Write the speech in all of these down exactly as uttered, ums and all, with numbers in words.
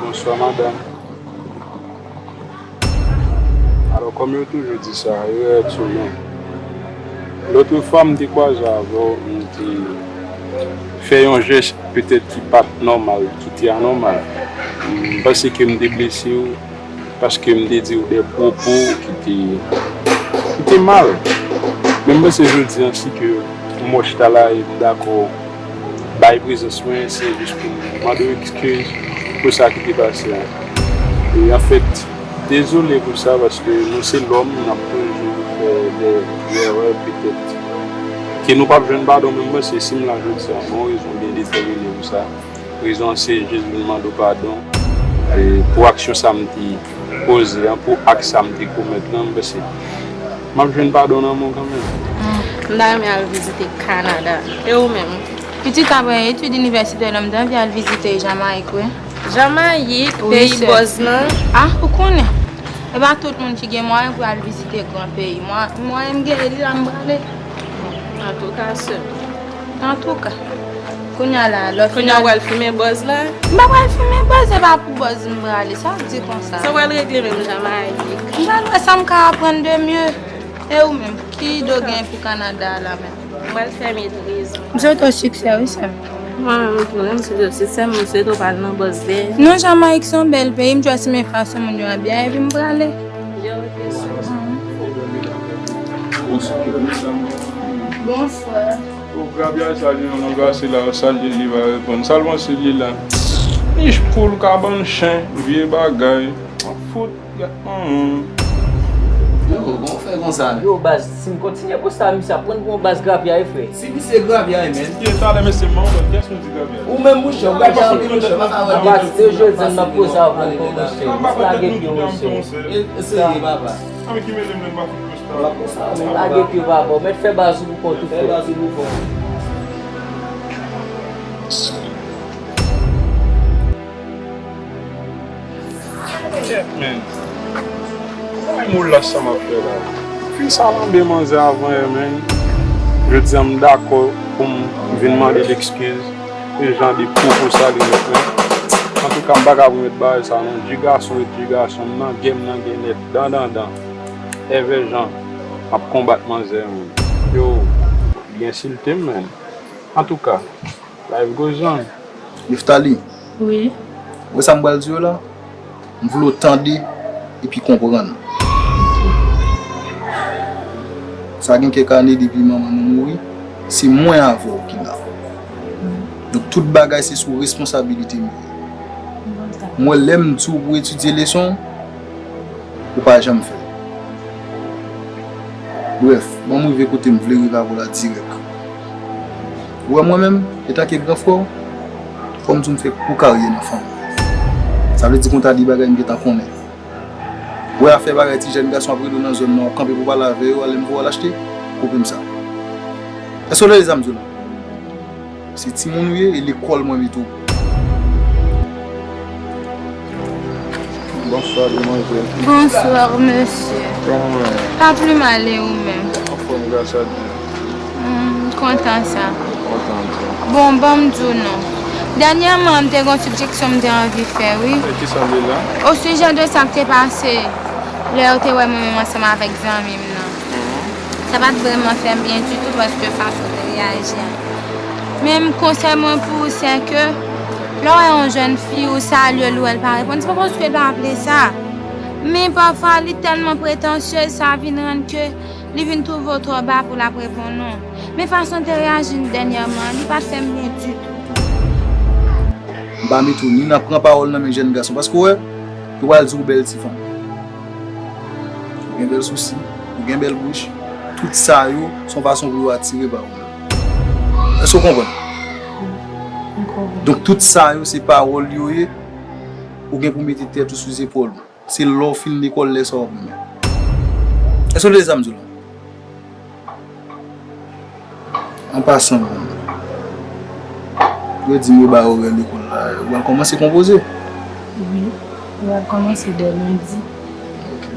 Bonswa, madanm. Alò, kòm yo toujou di sa, erè èt imen. Lòt fwa, m te kwaze avè w, m te fè yon jès petèt ki pa t nòmal, ki te anòmal. M panse ke m te blese w, paske m te di w de pwopo ki te, ki te mal. Men m panse jodi a, si ke m wè w chita la e m dakò bay prezans mwen, se jis pou m mande w ekskiz pou sa ki te pase a. E anfèt, dezole pou sa, paske nou se lòm, n ap toujou fè de erè petèt ke nou p ap jwenn padon, men m panse si m la jodi a, m gen yon rezon byen detèmine pou sa. Rezon an se jis vin mande w padon, e, pou aksyon sa m te poze an, pou ak sa m te komèt lan, m panse m ap jwenn padon nan men w kanmenm. M ta renmen al vizite Kanada. E ou menm? Pitit, apre etid inivèsitè la, m ta anvi al vizite Jamayik, wi. Jamayik, peyi bòz lan? Ah, ou konnen. E pa tout moun ki gen mwayen pou al vizite gran peyi. Mwa-, mwayen m genyen, li la m prale. Antouka, sè m. Antouka. Kounye a la, lè w fin al. Kounye a w pral fimen bòz la? M pa pral fimen bòz, se pa pou bòz m prale. Sa w di konsa? Sa w pral regle menm, Jamayik? M pral wè sa m ka aprann de mye. E ou menm, ki ide w gen pou Kanada a la menm? M pral fè metriz mwen. M swete w siksè, wi, sè m. Mwen menm tou, m swete w siksè, m swete w pa al nan bòz vè. Non, Jamayik se yon bèl peyi, m jwe simen fason moun yo abye a, epi m prale. Yo, ok, sè. Bonswa. O, grapyay sa li nan lang glase la, yo salye li pa reponn. Sa l panse li la? Nich poul, kabann chen, vye bagay. An fout. Gad, hmm. Yo, bon, fè konsa. Yo, baz, si m kontinye konsa, misye ap pran pou yon baz grapyay, frè. Si misye grapyay, men. Ye, talè, mesye, m an mòd, kiyès nou di grapyay? Ou menm, mouche, w grapyay anpil, mouche, pa ka wè. Apati de jodi a, n ap poze avè w, mouche. Jis lage pye w, mouche. E, e serye, papa. Lage pye, papa. Ou mèt fè baz ou pou kont ou, frè. Fè baz ou pou kont ou. Kèt, men. Bay mou la sa m ap fè la. Fi sa lanbe manzè avan yè, men. Jodi a m dakò pou m vin mande l ekskiz. E jan de pwopo sa li met la. Antouka, m pa ka pwomèt bagay sa non. Dye gason ret dye gason, m nan gè, m nan gè nèt, dan, dan, dan. Èvè jan m ap konbat manzè, men. Yo, li ensilte m, men. Antouka, life goes on. Nephtalie. Wi. Ou wè sa m pral di w la? M vle w tande epi konprann. Sa gen kèk ane depi manman nou mouri, se mwen avè w ki la. Donk, tout bagay se sou responsabilite m li ye. M wè lè m di w pou etidye leson w, ou pa janm fè l. Brèf, bon, m rive kote m vle rive avè w la dirèk. Ou wè mwen menm, etanke gran frè w, fò m di w m fè gwo karyè nan fanmi. Sa vle di konsa de bagay m gentan konnen. Ou wè afè bagay ti jèn gason ap rele w nan zòn nan, w ap kanpe pou pale avè yo, lè m voye w al achte, koupe m sa. Èske w tande sa m di w la? Se timoun ou ye, e lekòl mwen mete w. Bonswa, demwazèl. Bonswa, mesye. Kòman w ye? Pa pli mal, e ou menm? Anfòm, gras a Dye. Hmm, m kontan sa. Kontan tou. Bon, ban m di w non. Dènyèman, m te gen yon sijeksyon m te anvi fè, wi. E kisa w vle la? Osijè de sa k te pase, lè w te wè mwen menm ansanm avèk zanmi m nan. Sa pa t vrèman fè m byen ditou paske fason w te reyaji a. Men konsèy mwen pou ou, se ke lè w wè yon jèn fi, ou salye l, ou wè l pa reponn, se pa paske l pa vle sa. Men pafwa, li tèlman pretansyez, sa vin rann ke li vin twouve w twò ba pou l ap reponn ou. Men fason l te reyaji dènyèman, li pa t fè m byen ditou. M pa mete w ni nan pran pawòl nan men jèn gason, paske w wè, yo pral di w bèl ti fanm. Ou gen bèl sousi, ou gen bèl bouch, tout sa yo, se yon fason pou yo atire pa ou menm. Èske w konprann? M konprann. Donk, tout sa yo, se pawòl yo ye, ou gen pou mete tèt ou sou zepòl ou. Se lè w fin lekòl, lè sa w ap renmen. Èske w tande sa m di w la? An pasan, yo di m yo bay orè lekòl la, ou pral kòmanse konpoze? Wi, m pral kòmanse dè lendi. Ok.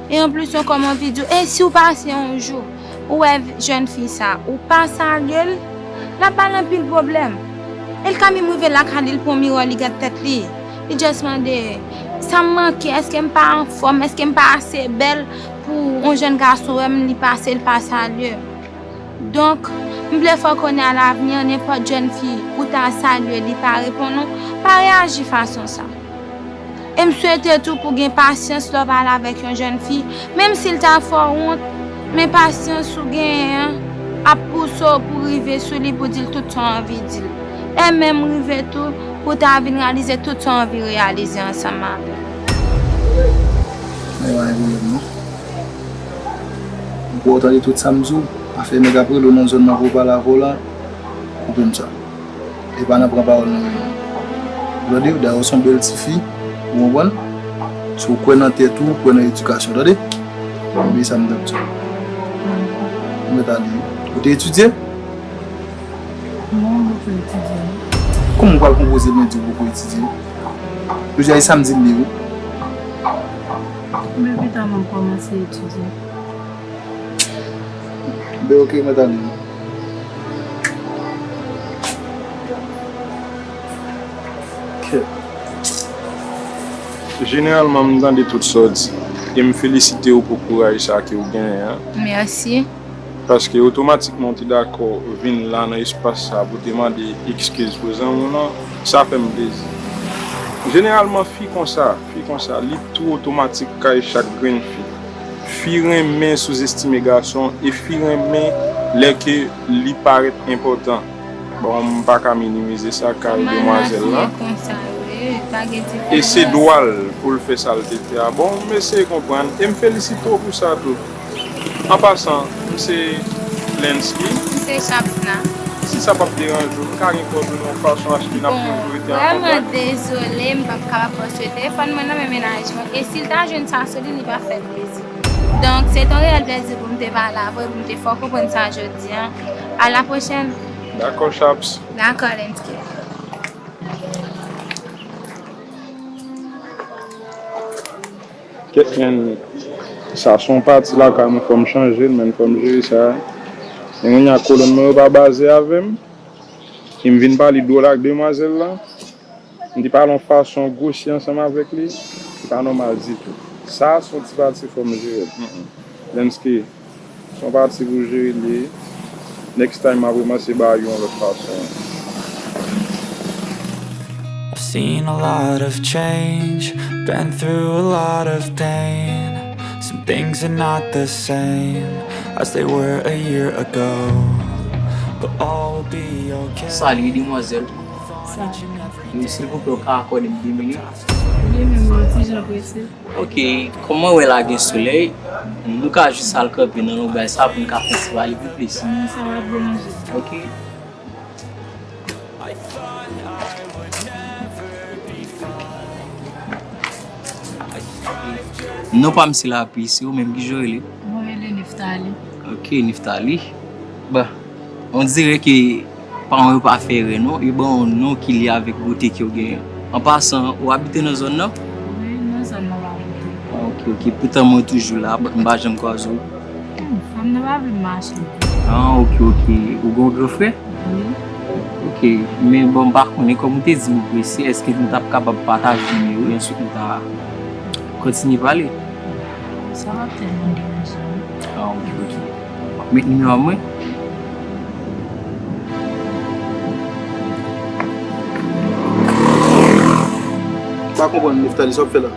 E anplis, yon kòman videyo, e si w pase yon jou, ou wè jèn fi sa, ou pa salye l, l ap ba l anpil pwoblèm. E l ka menm rive lakay li, l pran miwa, li gad tèt li. Li just mande, sa m manke? Èske m pa anfòm? Èske m pa ase bèl pou yon jèn gason wè m, li pase, li pa salye m? Donk, m vle fè w konnen alavni an, nenpòt jèn fi ou ta salye, li pa reponn ou, pa reyaji fason sa. E m swete tou pou gen pasyans lè w pale avèk yon jèn fi, menm si l ta fè w wont, men pasyans ou genyen an ap pouse w pou rive sou li pou di l tout sa w anvi di l. E menm rive tou pou w ta vin reyalize tout sa w anvi reyalize ansanm avè l. Men pa gen pwoblèm non. Ou pa tande tout sa m di w? Afè nèg ap rele w nan zòn nan pou pale avè w la, koupe m sa. E pa nan pran pawòl nan men m. Ou tande? Dayè w se yon bèl tifi, ou konprann? Si w kwè nan tèt ou, kwè nan edikasyon, tande? Men sa m t ap di w. Ou mèt ale. Ou te etidye? Non, m poko etidye. Kòman w pral konpoze mwen di w poko etidye? Jodi a e samdi m ye wi. Men pita m ap kòmanse etidye. Ben ok, mèt ale. Jeneralman, m tande tout sa w di, e m felisite w pou kouraj sa ke w genyen an. Mèsi. Paske otomatikman w te dakò vin la nan espas sa pou te mande ekskiz pou zanmi w lan, sa fè m plezi. Jeneralman, fi konsa, fi konsa, li twò otomatik kay chak grenn fi. Fi renmen souzestime gason e fi renmen lè ke li parèt enpòtan. Bon, m pa ka minimize sa kay demwazèl lan. E se dwa l pou l fè sa l te fè a. Bon, m eseye konprann e m felisite w pou sa tou. An pasan, m se Lensky. M se Chapsna. Si sa p ap deranje w, m ka gen kòdone w fason achte n ap toujou rete an kontak. Bon, vrèman dezole, m p ap kapab pran sou telefòn mwen nan men mennaj mwen. E si l ta jwenn sa sou li, li p ap fè l plezi. Donk, se te yon reyèl plezi pou m te pale avè w, pou m te fè w konprann sa jodi a. A la pwochèn. Dakò, Chaps. Dakò, Lensky. Kèt men, sa se yon pati lakay mwen, fò m chanje l, men fò m jere sa. Men kounye a kolòn mwen yo pa baze avè m. E m vin pale dwòl ak demwazèl lan. M te pale yon fason gwosye ansanm avèk li. Se pa nòmal ditou. Sa se yon ti pati fò m jere l. Lensky, se yon pati pou jere li. Next time, m ap remanse bagay yo yon lòt fason. I've seen a lot of change, been through a lot of pain. Some things are not the same as they were a year ago, but all will be okay. Salut, demoiselle. Salut. Wi, silvouplè, ou ka akòde m de minit? Wi, men mwen ti jan prese. Ok, kòm mwen wè la gen solèy, nou ka jis al kanpe nan lonbray sa pou n ka fè ti pale pi plis. Non, sa va deranje. Ok. Non pa m se Lapli, se ou menm ki jan w rele? Mwen rele Neftali. Ok, Neftali. Bon, on dirait que Paran w yo pa fè erè non, yo ban w yon non ki lye avèk bote ke w genyen. An pasan, ou abite nan zòn nan? Wi, nan zòn nan m abite. Ah, ok, ok. Poutan mwen toujou la, but m pa janm kwaze w. Hmm, fanm nan pa vle mache. Ah, ok, ok. Ou gen yon gran frè? Wi. Ok, men bon, m pa konnen, kòm ou te di m ou prese, èske nou t ap kapab pataje nimewo yo, answit nou ta kontinye pale? Sa va tèlman deranje wi. Ah, ok, ok. Met nimewo a mwen. M pa konprann, Neftali, sa w ap fè la?